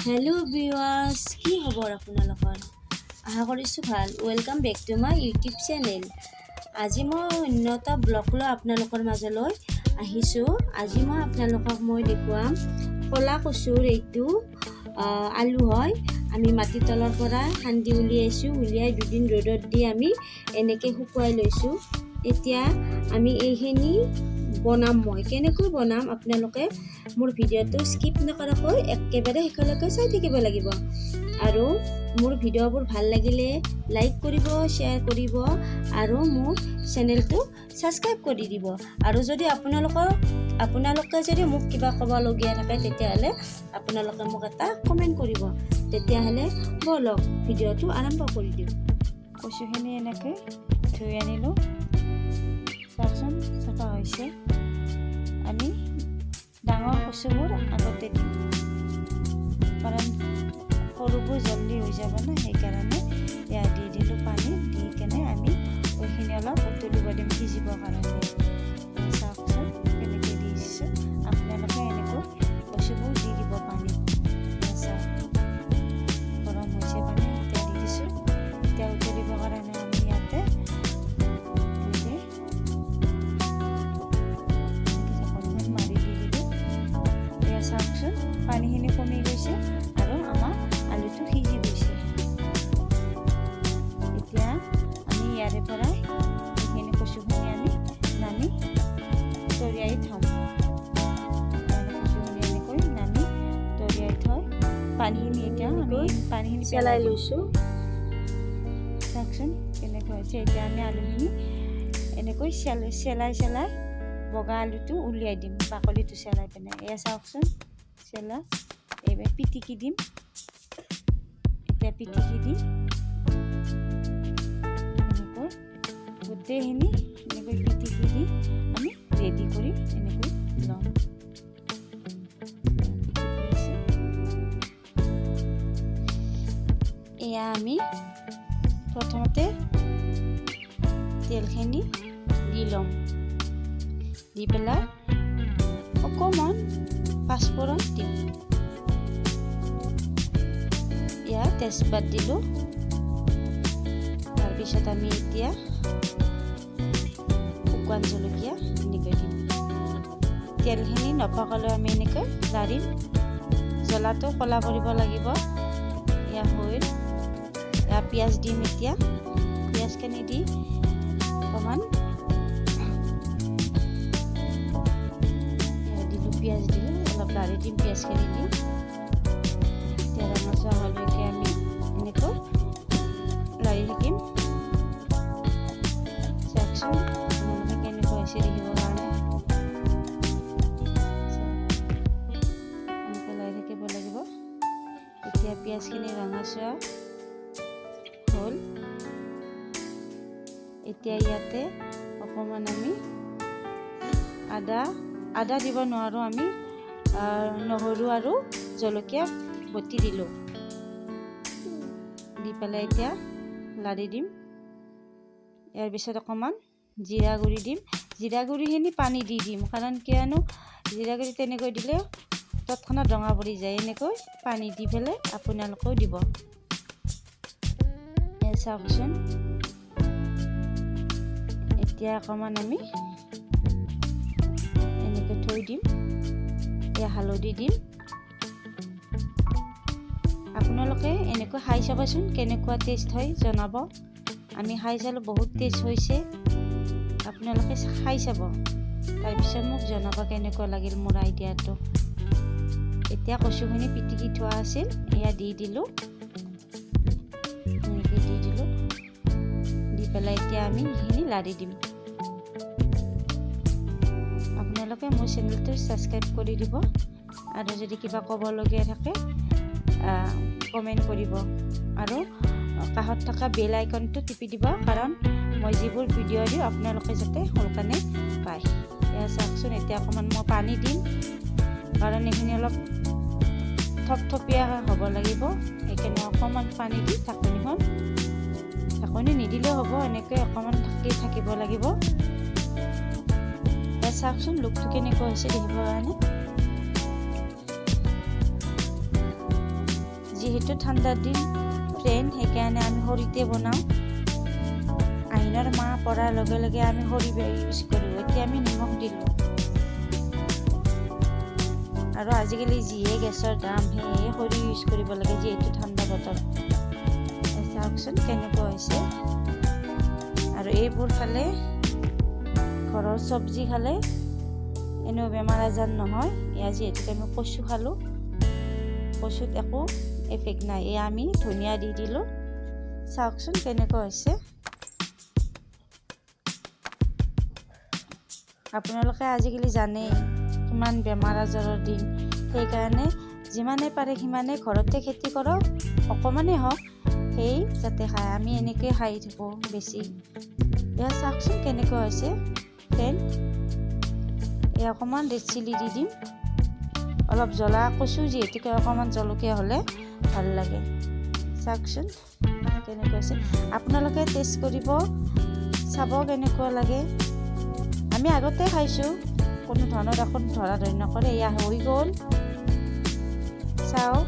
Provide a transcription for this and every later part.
Hello' viewers, কি খবৰ আপোনালোকৰ? আশা কৰিছোঁ ভাল। Welcome back to my YouTube channel. আজি মই অন্য এটা ব্লগ লৈ আপোনালোকৰ মাজলৈ আহিছোঁ। আজি মই আপোনালোকক মই দেখুৱাম ক'লা কচুৰ এইটো আলু হয়। আমি মাটিৰ তলৰ পৰা খান্দি উলিয়াইছোঁ। উলিয়াই দুদিন ৰ'দত দি আমি এনেকৈ শুকুৱাই লৈছোঁ। এতিয়া আমি এইখিনি বনাম। মই কেনেকৈ বনাম, আপোনালোকে মোৰ ভিডিঅ'টো স্কিপ নকৰাকৈ একেবাৰে শেষলৈকে চাই থাকিব লাগিব। আৰু মোৰ ভিডিঅ'বোৰ ভাল লাগিলে লাইক কৰিব, শ্বেয়াৰ কৰিব আৰু মোৰ চেনেলটো ছাবস্ক্ৰাইব কৰি দিব। আৰু যদি আপোনালোকে যদি মোক কিবা ক'বলগীয়া থাকে, তেতিয়াহ'লে আপোনালোকে মোক এটা কমেণ্ট কৰিব। তেতিয়াহ'লে ব'লক, ভিডিঅ'টো আৰম্ভ কৰি দিওঁ। কচুখিনি এনেকৈ ধুই আনিলোঁ। চাওকচোন, চাফা হৈছে। আমি ডাঙৰ কচুবোৰ আগতে দিম, কাৰণ সৰুবোৰ জল্দি হৈ যাব ন, সেইকাৰণে। এয়া দি দিলোঁ পানী। দি কেনে আমি এইখিনি অলপ উতলিব দিম সিজিবৰ কাৰণে। চাওকচোন, কেনেকৈ দি দিছোঁ। আপোনালোকে এনেকৈ কচুবোৰ দি দিব পানীত। চাওক, গৰম হৈছে পানী, এতিয়া দি দিছোঁ। এতিয়া উতলিবৰ কাৰণে আমি ইয়াতে এনেকৈ ঢাকনিখন মাৰি দি দিলোঁ। এয়া চাওকচোন, পানীখিনি কমি গৈছে আৰু আমাৰ আলুটো সিজি গৈছে। এতিয়া আমি ইয়াৰে পৰাই এইখিনি কচুখিনি আমি নামি তৰিয়াই থ'ম। কচুখিনি এনেকৈ নামি তৰিয়াই থৈ পানীখিনি এতিয়া আমি পানীখিনি চেলাই লৈছোঁ। চাওকচোন, কেনেকুৱা হৈছে। এতিয়া আমি আলুখিনি এনেকৈ চেলাই চেলাই বগা আলুটো উলিয়াই দিম, বাকলিটো চেলাই পিনে। এয়া চাওকচোন, চেলা এইবাৰ পিটিকি দিম। এতিয়া পিটিকি দি এনেকৈ গোটেইখিনি এনেকৈ পিটিকি দি আমি ৰেডি কৰি এনেকৈ ল'ম। পিটিকি আছোঁ। এয়া আমি প্ৰথমতে তেলখিনি দি ল'ম। দি পেলাই অকণমান পাঁচফোৰণ দিম। এয়া তেজপাত দিলোঁ। তাৰপিছত আমি এতিয়া শুকান জলকীয়া এনেকৈ দিম। তেলখিনি নপকালৈ আমি এনেকৈ লাৰিম। জ্বলাটো ক'লা পৰিব লাগিব। এয়া হ'ল। এয়া পিঁয়াজ দিম। এতিয়া পিঁয়াজখিনি দি অকণমান দিলোঁ। পিঁয়াজ দিলোঁ, অলপ লাৰি দিম। পিঁয়াজখিনি দি এতিয়া ৰঙচুৱা হোৱালৈকে আমি এনেকৈ লাৰি থাকিম। চাওকচোন আপোনালোকে, কেনেকুৱা হৈছে দেখিবৰ কাৰণে। এনেকৈ লাৰি থাকিব লাগিব। এতিয়া পিঁয়াজখিনি ৰঙচুৱা হ'ল। এতিয়া ইয়াতে অকণমান আমি আদা দিব নোৱাৰোঁ। আমি নহৰু আৰু জলকীয়া বটি দিলোঁ। দি পেলাই এতিয়া লাৰি দিম। ইয়াৰ পিছত অকণমান জিৰা গুড়ি দিম। জিৰা গুড়িখিনি পানী দি দিম, কাৰণ কিয়নো জিৰা গুড়ি তেনেকৈ দিলে তৎক্ষণাত ৰঙা পৰি যায়। এনেকৈ পানী দি পেলাই আপোনালোকেও দিব। চাওকচোন, এতিয়া অকণমান আমি এনেকৈ থৈ দিম। এতিয়া হালধি দিম। আপোনালোকে এনেকৈ খাই চাবচোন, কেনেকুৱা টেষ্ট হয় জনাব। আমি খাই চালোঁ, বহুত টেষ্ট হৈছে। আপোনালোকে খাই চাব, তাৰপিছত মোক জনাব কেনেকুৱা লাগিল মোৰ আইডিয়াটো। এতিয়া কচুখিনি পিটিকি থোৱা আছিল, এয়া দি দিলোঁ। এনেকৈ দি দিলোঁ। দি পেলাই এতিয়া আমি সেইখিনি লাৰি দিম। আপোনালোকে মোৰ চেনেলটো ছাবস্ক্ৰাইব কৰি দিব আৰু যদি কিবা ক'বলগীয়া থাকে, কমেণ্ট কৰিব আৰু কাষত থকা বেল আইকনটো টিপি দিব, কাৰণ মই যিবোৰ ভিডিঅ' দিওঁ, আপোনালোকে যাতে সোনকালে পায়। এয়া চাওকচোন, এতিয়া অকণমান মই পানী দিম, কাৰণ এইখিনি অলপ থপথপীয়া হ'ব লাগিব। সেইকাৰণে অকণমান পানী দি ঢাকনিখন, ঢাকনি নিদিলেও হ'ব, এনেকৈ অকণমান থাকিব লাগিব। চাওকচোন, লুকটো কেনেকুৱা হৈছে দেখিবৰ কাৰণে। যিহেতু ঠাণ্ডাৰ দিন ফ্ৰেণ্ড, সেইকাৰণে আমি খৰিতে বনাওঁ। আহিনৰ মাহ পৰাৰ লগে লগে আমি খৰি ইউজ কৰোঁ। এতিয়া আমি নিমখ দিলোঁ। আৰু আজিকালি যিহে গেছৰ দাম, সেয়েহে খৰি ইউজ কৰিব লাগে, যিহেতু ঠাণ্ডা বতৰ। চাওকচোন কেনেকুৱা হৈছে। আৰু এইবোৰ খালে, ঘৰৰ চব্জি খালে এনেও বেমাৰ আজাৰ নহয়। এয়া যিহেতুকে আমি কচু খালোঁ, কচুত একো এফেক্ট নাই। এয়া আমি ধনিয়া দি দিলোঁ। চাওকচোন কেনেকুৱা হৈছে। আপোনালোকে আজিকালি জানেই কিমান বেমাৰ আজাৰৰ দিন, সেইকাৰণে যিমানে পাৰে সিমানে ঘৰতে খেতি কৰক, অকণমানেই হওক, সেই যাতে খায়। আমি এনেকৈ খাই থাকোঁ বেছি। এয়া চাওকচোন কেনেকুৱা হৈছে ফ্ৰেণ্ড। এয়া অকণমান ৰেড চিলি দি দিম, অলপ জ্বলা কচু যিহেতুকে অকণমান জলকীয়া হ'লে ভাল লাগে। চাওকচোন কেনেকুৱা হৈছে। আপোনালোকে টেষ্ট কৰিব, চাব কেনেকুৱা লাগে। আমি আগতে খাইছোঁ, কোনো ধৰণৰ একো ধৰা ধৰি নকৰে। এয়া হৈ গ'ল, চাওক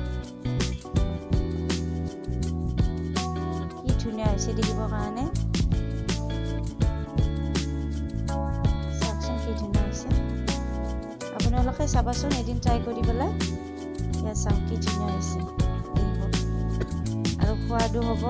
কি ধুনীয়া হৈছে দেখিবৰ কাৰণে। চাওকচোন কি ধুনীয়া হৈছে। আপোনালোকে চাবাচোন এদিন ট্ৰাই কৰি পেলাই। এয়া চাওক কি ধুনীয়া হৈছে দেখিব, আৰু সোৱাদো হ'ব।